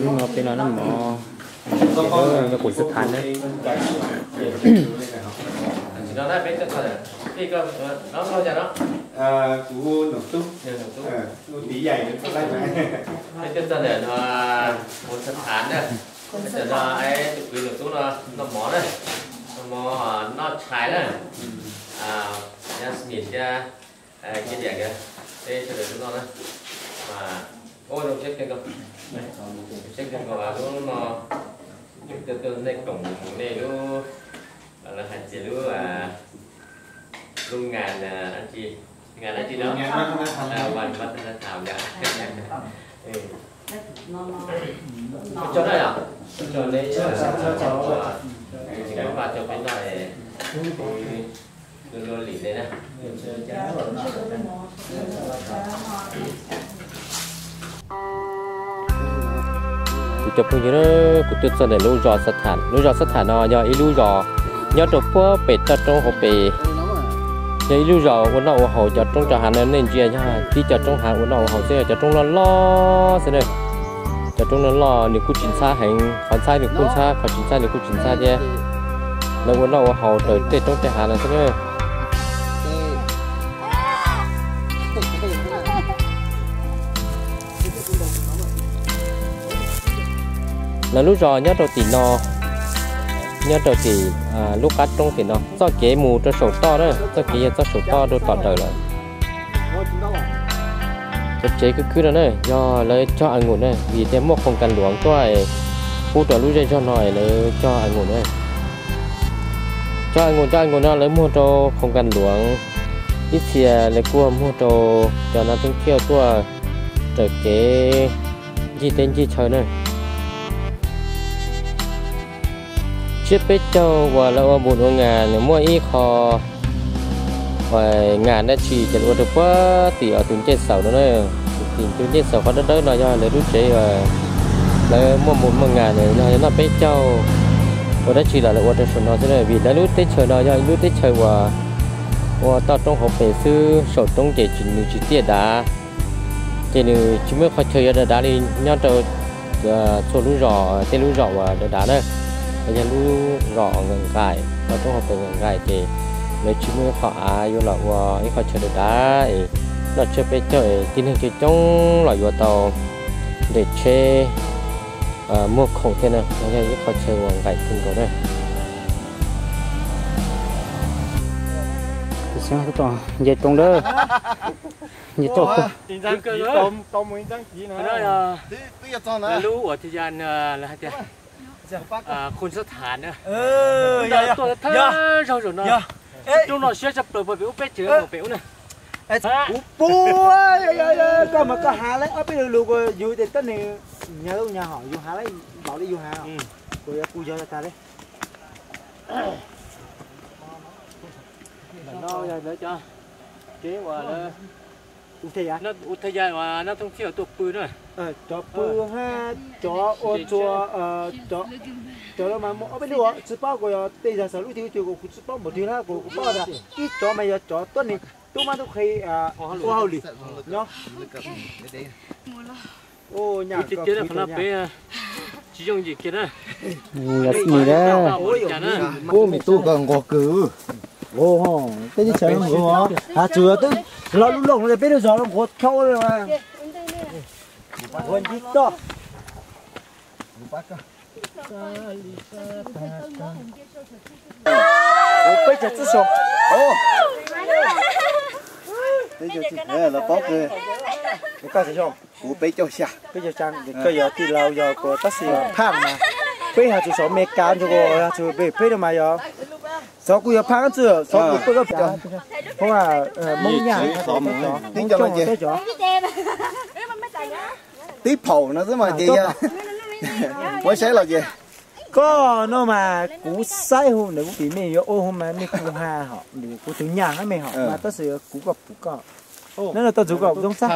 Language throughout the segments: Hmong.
Hnub no peb los noj mov nyob Khuam Xab Thas na. Peb tuaj txog ntawm no, Khuam Xab Thas na, tus kwv Nom Tub no noj mov na, noj mov noj tshais na, Yasmin thiab Kiv Diam nkawd, peb sawv daws tuaj noj na. Mas, ua zoo siab kawg nkaus, zoo siab kawg nkaus hnub no tuaj tuaj nej koom nej lub, lawv hais tias lub, lub ngas dab tsi, ngas dab tsi no, vas vas tham yom. Ua tsaug na yom, ua tsaug nej, tsis kav vaj tsaug peb noj, luag luag lim nej na. Kuv cov phooj ywg, kuv tuaj txog ntawm lub zos Xab Thas. Lub zos Xab Thas no yog ib lub zos nyob rau puag pem toj roob hauv pes. Yog ib lub zos ua noj ua haus, cov roob cov hav no nej ntsia yog tib cov roob hav ua noj ua haus xwb, cov roob loj loj xwb na. Cov roob loj loj nws kuj tsis ntxhab heev, qhov ntxhab nws kuj ntxhab, qhov tsis ntxhab nws kuj tsis ntxhab thiab. Lawv ua noj ua haus raws tej roob tej hav no xwb na. Lawv lub zos nyob rau tim no, nyob rau tim lub qab roob tim no, txoj kev mus rau saum toj na, txoj kev yog txoj saum toj rau tom ntawm lawm. Cov tsev khwb khwb no na yog lawv cog a ngus na, vim tias muaj khoom kas luam tuaj pub rau lub zej zog no es lawv cog a ngus na. Cog a ngus, cog a ngus no lawv muag rau khoom kas luam, ib txhia lawv kuj muag rau cov nas thooj thiaj tuaj raws kev ncig teb ncig chaw na. Tsiab peb caug uas lawv ua npus ua ngas nws muaj ib qho ngas dab tsi ces lawv ua rau puag tim tus ncej xaus no na. Tim tus ncej xaus qhov dawb dawb no yog lawv lub tsev, lawv muaj npus muaj ngas nws yog noj peb caug, ua dab tsi los lawv ua rau saum no xwb na. Vim lawv lub teb chaws no yog ib lub teb chaws uas ua toj roob hauv pes xwb, saum roob ces nws tsis tiaj dav, ces nws tsis muaj qhov chaw yuav dav dav li nyob rau txhua lub zos, tej lub zos uas dav dav na. Yog lub zos nqaim, toj roob hauv pes nqaim ces lawv tsis muaj ib qho av yuav los ua ib qho chaw dav dav es noj tsiab peb caug es tib neeg coob coob los yuav tau nres tsheb muag khoom thiab na, yog ib qho chaw uas nqaim kawg nkaus na. Nce roob dawb, nce roob. Lub uas thiaj ya lawv hais tias Khun Xab Thas na, tuaj thawj zaug zaum no, roob no siab tshaj plaws pem ub peb tsev pem ub na. Kuv pub, koj mas koj hav lawm ob peb lus lus kuv yus tias tuab neeg nyag lub nyag hom yus hav lawm npaum li yus hav, kuv yuav kuv yog tag li. Ntawm no yog lawv cov kev uas lawv ua thaj ya uas nab thooj txhij tuaj pw na. Cov pw hab cov ua txhua, cov lawv mas muaj ob peb lub, tsis paub kuv yog tej yog xav lub twg twg kuv tsis paub npaum twg lawm, kuv paub tias ib cov mas yog cov tuab neeg tub mab tub qhe ua hauj lwm nyob. Ua nyaj koj peb tsis yooj yim kiag na. Ub, me tub koj nquag kawg. Tej teb chaws nquag, has tsuas twb los lub loog no peb lub zos no nquag dhau li. Nquag ncig toj. Kuv peb caug txwj xyoo. Los paub kawg. Kuv peb caug xya. Peb caug xya, koj yog tij laug yog kuv tab sis phaj mas. Peb has txug saum Amelikas ntug kuv has txug peb peb no mas yog xov kuj yog phaj txwj xov kuj peb koj peb cov. Hoob, Moob Nyaj, Moob Cooj teb cov. Tib phaum no xwb mas ces yog muab saib los ces. Koj no mas kuv saib hu ntawm kuv pim mej yuav ua hu mas mej kuv ha hom, kuv tus nyaj hab mej hom mas tab sis kuv koj pum koj. Neb no tau txug koj zoo sab.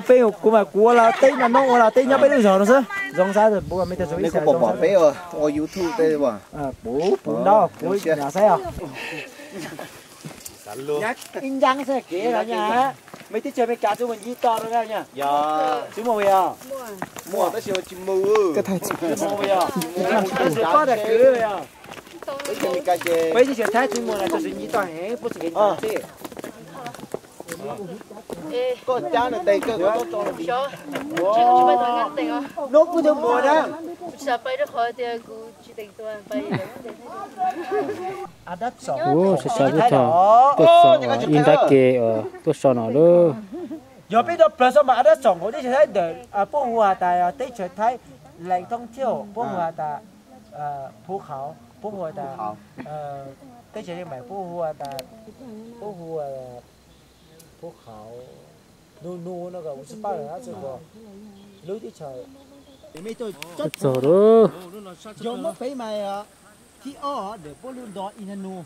Peb kuv mas kuv ua los teb no, neb ua los teb nyob peb lub zog no xwb, zoo sab. Peb ua YouTube, pum pum ntaub kuv nyam saib os. Ib ncaab xwb kev los nyab. Mej teb chaws Amelikas tub mus ncig toj no na yog? Tub mus yog? Muaj tab sis tsis mus. Tub mus yog? Tub mus dag kwv yog? Peb teb chaws Thaib tub mus na tau sis ncig toj heev puab tsis kev ntawd xwb. Koj cab nws tes koj, nub kuj tub mus na. Ua, sab sab tuaj txog, tuaj txog ib nrab ke tuaj so no lawm. Yog peb tau plawg xwb mas a dab txom nkaus teb chaws Thaib ntawm puab hu has tas teb chaws Thaib lees thoob thiab puab hu has tas phuv qhauv, puab hu has tas teb chaws Thaib mas puab hu has tas puab hu phuv qhauv, nus nus no kom ua tsis pab lawm tab sis lub teb chaws tuaj txog lawm. Yog muab peb mas thib ob ntawm puab lub nto ib nus.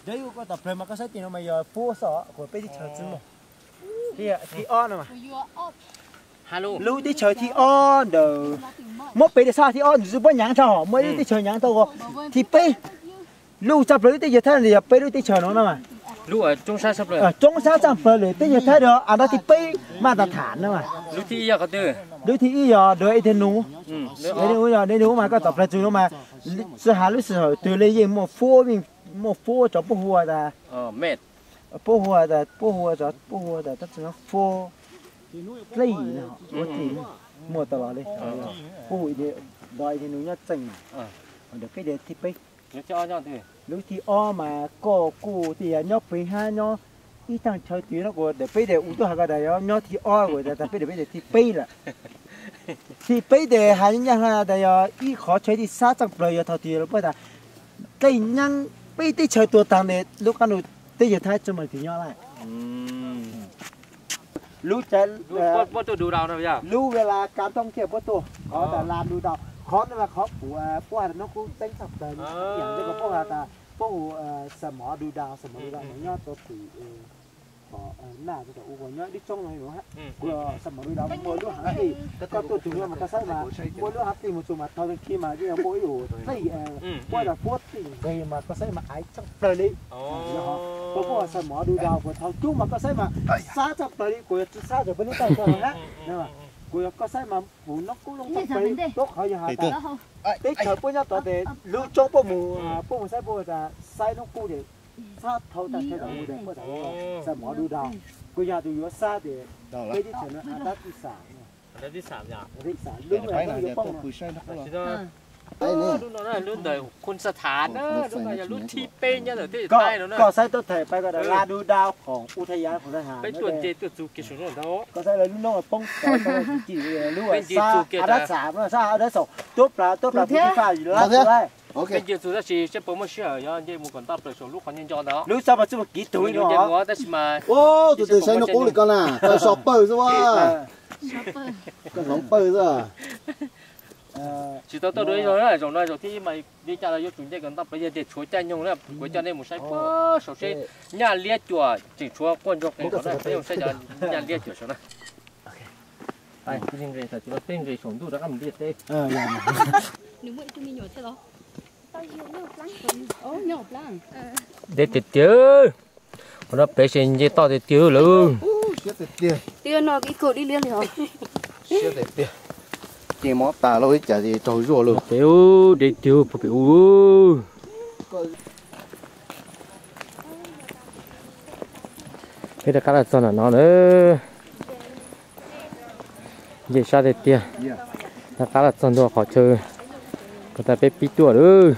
Yog yus koj tom plawg mas koj saib tes no mas yog puab xwb kuas peb teb chaws tsis muaj. Thib ob no mas lub teb chaws thib ob ntawm, muab peb tes sab thib ob ntawm puab nyav tau, muaj ib lub teb chaws nyav tau thib peb. Lub tshaj plaws lub teb chaws Thaib no yog peb lub teb chaws no na mas. Tsoob sab tshaj plaws lub teb chaws Thaib no a dab thib peb maj tas tham na mas. Lub thib ib yog dua ib teg nus. Dua ib teg nus mas koj tom plawg txug no mas tsi has lub sij hawm twg li yeej muaj fuab, muaj fuab cov puab hu tas, puab hu tas, puab hu tas, puab hu tas tab tsi no fuab dlej no, fuab dlej muaj tas los li. Puab hu do ib teg nus nyob tseem mas, ntawm peb tes thib peb. Lub thib ob mas koj kuj tias nyob pem hab nyob ib tag chaw twg no kuj ntawm peb tes ua tuaj has koj tas nyob thib ob kuj tas peb tes peb tes thib peb lawm. Thib peb tes has nyaj hlo tas yog ib qhov chaw thib sab tshaj plaws yog thaum twg los puab tas dlej nyaab peb teb chaws tuag taag tes lub qab nus teb chaws Thaib tsi muaj leej twg nyob lawm. Lub, lub ves las kav thoob thiaj puab tuaj, qhov tas las du dau, qhov no mas qhov kuv puab has tas noob kub tseeb tshaj plaws, yam li puab has tas puab hu xam mov du dau, xam mov du dau mas nyob rau tim naj, ua nyob ib lub roob no, kuv xam mov du dau muaj lub haav dlej, koj tuaj txug no mas koj saib mas muaj lub haav dlej mus txug mas thaum kawg kiag mas yeej muaj ib lub dlej, puab tas puab tim nqeg mas koj saib mas aiv tshaj plaws li. Puab puab xam mov du dau kuv thaum cub mas koj saib mas sab tshaj plaws li, kuv yog tsi sab tam puab lub taij tso na. Kuv yog koj saib mas puv noob kub zoo tshaj plaws li, tuab qhov yog has tas teb chaws puab nyob tod tes lub roob puab mus, puab mus saib puab tas saib noob kub tes sab thau tas chaw tas mus tes puab tas xam mov du dau, kuv yog tus yuav sab tes peb teb chaws no a dab tib xam. Lub no lub ntawm Khun Sa Thav na, lub no yog lub thib peb nyob ntawm teb chaws Thaib no na. Koj saib tuab thaim pais koj tas las du dau khoom u thaj yaav khoom thaj yaav, peb tuaj nce tuaj txug kiag saum no ntag. Koj saib lub noob poob, lub sab a dab xam, sab a dab xam, tuab plas tuab plas kuv tib faj lab txug lawm. Peb nce txug tab sis seb puas muaj sij hawm yog nce mus kom nto plaws saum lub qhov nce nco ntawd. Lub sab mas tsi muaj kiv tug li no tab sis mas tus twg saib noob kub li koj na, koj so pawg xwb a. Koj hloov pawg xwb. Tsis tau tau dua ib zaug na, zaum no zaum thib ib mas li cas los yuav tsum nce kom nto plaws, yog tias tshuav caij nyoog na kuv coj nej mus saib puag saum seb nyaj liab cuam tseem tshuav quaj ntsoog qees qhov na, peb mus saib cov nyaj liab cuam saum na. Peb nqes saum ntuj rov qab mus ntiaj teb. Deb tiag tiag. Qhov no pem ces nce toj tiag tiag lawm. Siab tiag tiag. Ces mob tas lauj, ib cas ces raug zuaj lawm. Pem deb tiag puag pem ub. Peb rov qab los txog ntawm no na. Nce sab tiag tiag. Rov qab los txog ntua qhov chaw uas tas peb pib tuaj lawm.